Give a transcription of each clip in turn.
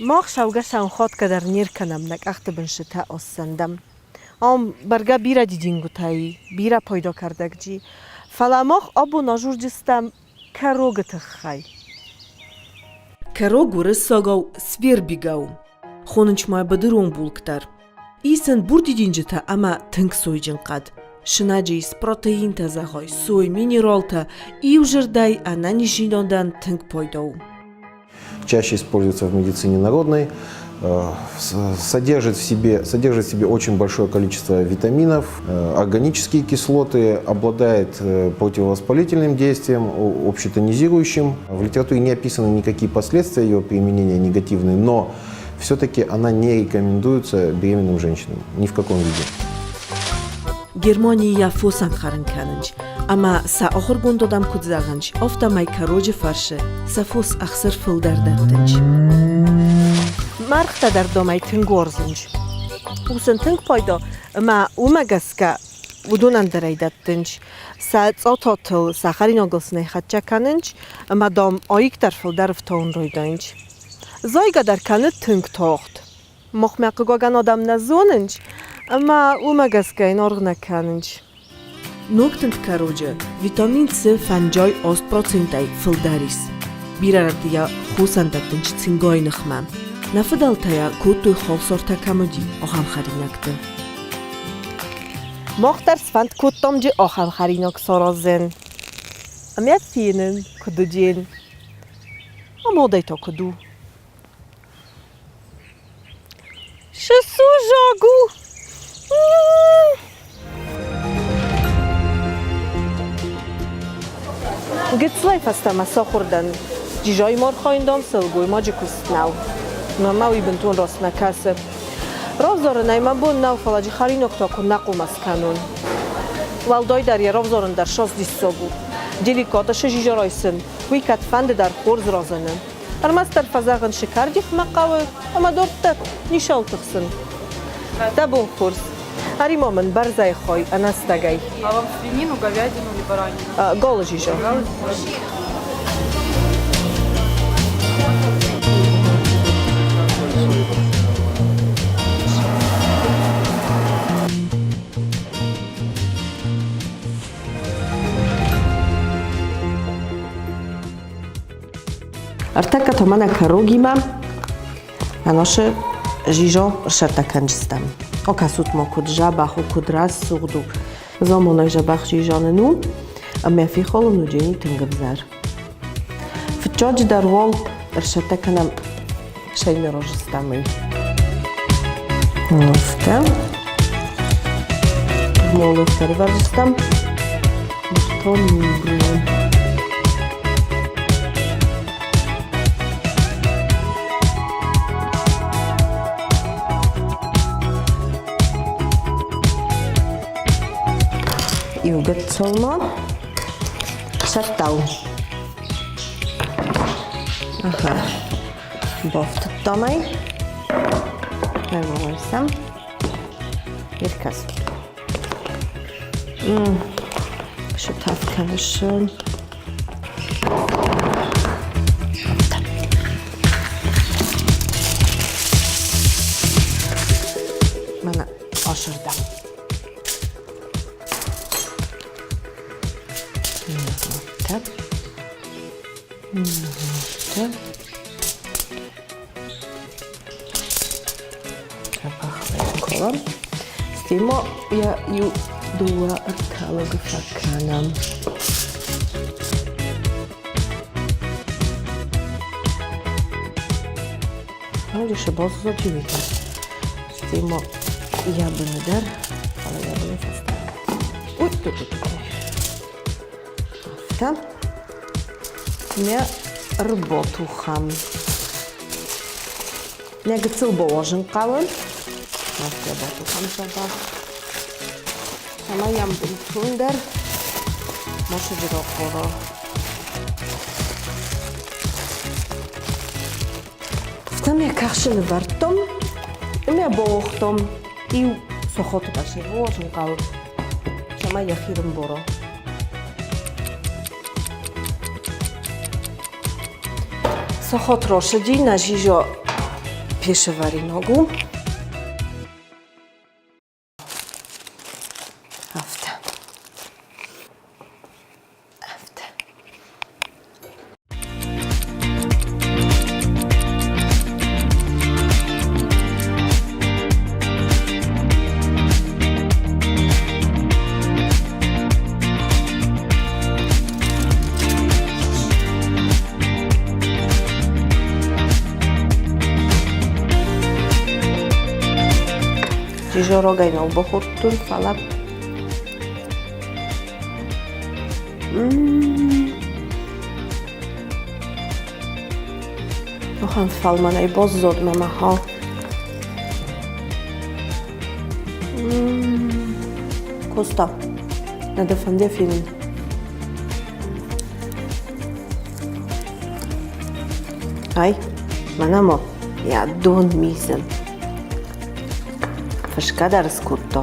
Мах саугӕ-сауын хатгӕ дӕр не ркӕнӕм, нӕ къӕхты бын сытӕ оссӕндӕм. Ам бӕргӕ бирӕ дидингуытӕ и, бирӕ пайда кӕрдӕгджи, фӕлӕ мах абон ажурджыстӕм кӕрогы тыххӕй. Кӕрог уырыссагау свербигау, хонынч ма быдырон булк дӕр. Ис ын бур дидинджытӕ ӕмӕ тынг сойджын хъӕд. Сынаджы ис протеинтӕ зӕгъай, сой, минералтӕ, иузырдӕй ӕнӕниздзинадӕн тынг пайда у. Чаще используется в медицине народной, содержит в себе очень большое количество витаминов, органические кислоты, обладает противовоспалительным действием, общетонизирующим. В литературе не описаны никакие последствия ее применения негативные, но все-таки она не рекомендуется беременным женщинам ни в каком виде. Германийы йӕ фосӕн хӕрын кӕнынц, ӕмӕ сӕ ахуыргонд адӕм куыд зӕгъынц, афтӕмӕй кӕроджы фӕрсы сӕ фос ӕхсыр фылдӕр дӕттынц. Мӕргътӕ дӕр домӕй тынг уарзынц. У сын тынг пайда, ӕмӕ уымӕ гӕсгӕ уыдонӕн дӕр ӕй дӕттынц. Сӕ цъототыл, сӕ хӕринагыл сын ӕй хӕццӕ кӕнынц, ӕмӕ, дам, аик дӕр фылдӕр ӕфтауын райдайынц. Зайгӕ дӕр кӕны тынг тагъд. Махмӕ хъыгагӕн адӕм нӕ зонынц, ӕмӕ уымӕ гӕсгӕ йын аргъ нӕ кӕнынц. Ног тынд кӕроджы витамин С фӕнджай 8 процентӕй фылдӕр ис. Бирӕ рӕтты йӕ хосӕн дӕттынц цингайы ныхмӕ. Нӕ фыдӕлтӕ йӕ кодтой халсартӕ кӕм уыди, ахӕм хӕринӕгты. Мах дӕр сфӕнд кодтам джы ахӕм хӕринаг саразын. Ӕмӕ фенын, куыд уыдзӕн. Амалдӕй та куыд у? Сусужаг у. Гыццылӕй фӕстӕмӕ сахуыр дӕн. Джизайы мархайын, дам, сылгоймаджы куыст нӕу. Мӕнмӕ уый бынтон раст нӕ кӕсы. Равзарынӕй мӕ бон нӕу, фӕлӕ джи хӕринӕгтӕ куы нӕ хъомӕс кӕнон. Уӕлдайдӕр йӕ равзарын дӕр сас диссаг у. Деликатӕ сызизӕрӕй сын, уый кӕдфӕнды дӕр хорз разыны. Ӕрмӕстдӕр фӕзӕгъын шикардихмӕ хъӕуы ӕмӕ дарддӕр нисал тыхсын. Дӕ бон хорз. Ӕри-ма мын бӕрзӕй хай ӕнӕстӕгӕй. А вам свинину, говядину или баранину? Галы жижа. Ӕртӕккӕ та мӕнӕ кӕрогимӕ ӕносы жижо рсӕттӕ кӕнджыстӕм. Окӕсут ма, куыд дзӕбӕх у, куыд рӕсугъд у. Замонӕг дзӕбӕх жижо нын у, ӕмӕ фехалын уыджени тынг ӕвзӕр. Фыццаджыдӕр уал ӕрсӕттӕ кӕнӕм сӕймӕрожыстӕмӕй. Афтӕ. Молох ӕрвӕрдзыстӕм. Бынтон Иу гыццыл ма цӕттӕ у. Ага. Бафтыдтам ӕй. Ӕрвӕрсӕм. Иркӕс. Сытӕф кӕныс. Мӕнӕ ашырдам. Так. Так. Кола. Стимо йӕ иу дыууӕ ӕртӕлӕгы фӕкӕнӕм. Ноджы сыбӕлццоджы Стимо йӕ быны дӕр, фӕлӕ йӕ быны фӕстаг. Уй, тут, тут, тут. Афтӕ. Мӕ рботухӕм. Нӕ гыццыл бауазын хъӕуы. Афтӕ батухӕм дзӕбӕх. Цӕмӕй йӕм бынтондӕр мӕсыджы рахъора. Афтӕ мӕ кӕхсы нывӕрдтон ӕмӕ бауагътон. Иу сохоты бӕсты бауазын хъӕуы, цӕмӕй йӕхи рымбора. Сохот росыди, нӕ жижо. Пешевариног у. Афтӕ. Афтӕ. Джижо рогӕй нал бахордтон, фӕлӕ Ахӕм фӕлмӕнӕй баззад мӕ мӕхъӕл. Коста, нӕ дӕ фӕнды фенын? Ай, мӕнӕ ма йӕ дон мизын. Фысгӕ дӕр скодта.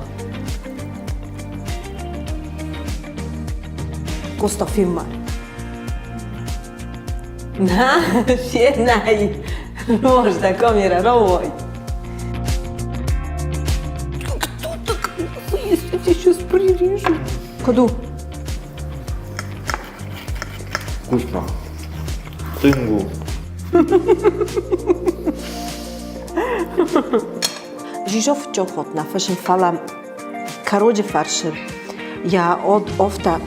Къоста, фен-ма. На, фенай. Можно, камера, ровой. Кто так, если я тебя сейчас прирежу? Куду? Вкусно. Тынгу. Жижо фыццаг нӕ фысым, фӕлӕ кӕроджы фӕрсы йӕ од офта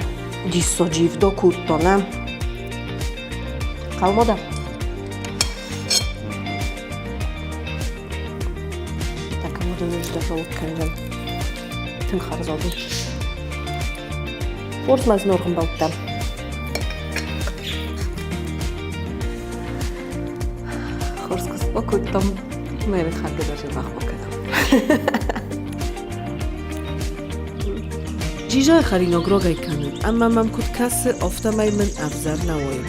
диссоджи вдокудто, нӕ? Қалмода. Так, мода нужда жолық кәнжен. Тынг хӕрзад у. Хорз ма зынаргъ ӕмбӕлттӕ. Хорз куыст бакодтам. Мӕ хӕргӕ дӕр дзӕбӕх бакӕнӕм. Джизайы хӕринаг рогӕй кӕнын, ӕмӕ мӕм куыд кӕсы, афтӕмӕй мын ӕвзӕр нӕ уайы.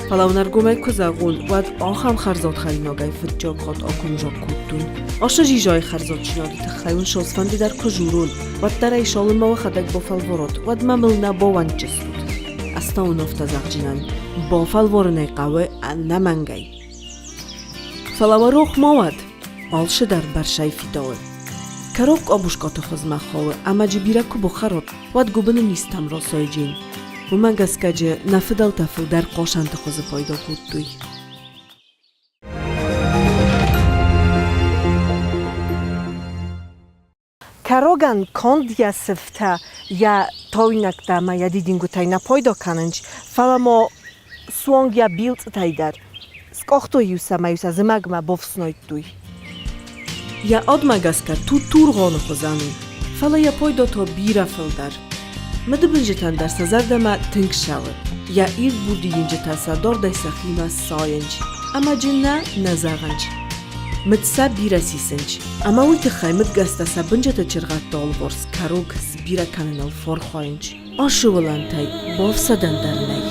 Фӕлӕ уын ӕргомӕй куы зӕгъон, уӕд ахӕм хӕрзад хӕринагӕй фыццаг хатт акомзаг кодтон. Ацы джизайы хӕрзаддзинады тыххӕй уын цасфӕнды дӕр куы дзурон, уӕддӕр ӕй цалынмӕ уӕхӕдӕг бафӕлварат, уӕдмӕ мыл нӕ баууӕнддзыстут. Ӕз та уын афтӕ зӕгъдзынӕн, бафӕлварын ӕй хъӕуы ӕнӕмӕнгӕй. Фӕлӕ уӕ рох ма уӕд, алцыдӕр бӕрзӕй фидауы. Кӕрон къабускаты хуызмӕ хауы ӕмӕ джы бирӕ куы бахӕрат, уӕд гуыбыны низтӕм расайджын. Уымӕ гӕсгӕ джы нӕ фыдӕлтӕ фылдӕр хъасанты хуызы пайда кодтой. Кӕрогӕн конд йӕ сыфтӕ, йӕ тойнӕгтӕ ӕмӕ йӕ дидингуытӕй нӕ пайда кӕнынц, фӕлӕ ма суанг йӕ билцъытӕй дӕр. Скъахтой-иу сӕ ӕмӕ-иу сӕ зымӕгмӕ бафснайдтой. Йӕ адмӕ гӕсгӕ тутургъоны хуызӕн у, фӕлӕ йӕ пайда та бирӕ фылдӕр. Мыдыбындзытӕн дӕр сӕ зӕрдӕмӕ тынг цӕуы. Йӕ ирд бур дидинджытӕ сӕ дардӕй сӕхимӕ сайынц ӕмӕ джын нӕ нӕ зӕгъынц. Мыд сӕ бирӕ сисынц, ӕмӕ уый тыххӕй мыдгӕстӕ сӕ бынджыты чыргъӕдты алыварс кӕрог сбирӕ кӕныныл фӕархайынц. Ашы уылӕнтӕй бафсӕдӕн дӕр нӕй.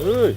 Эй!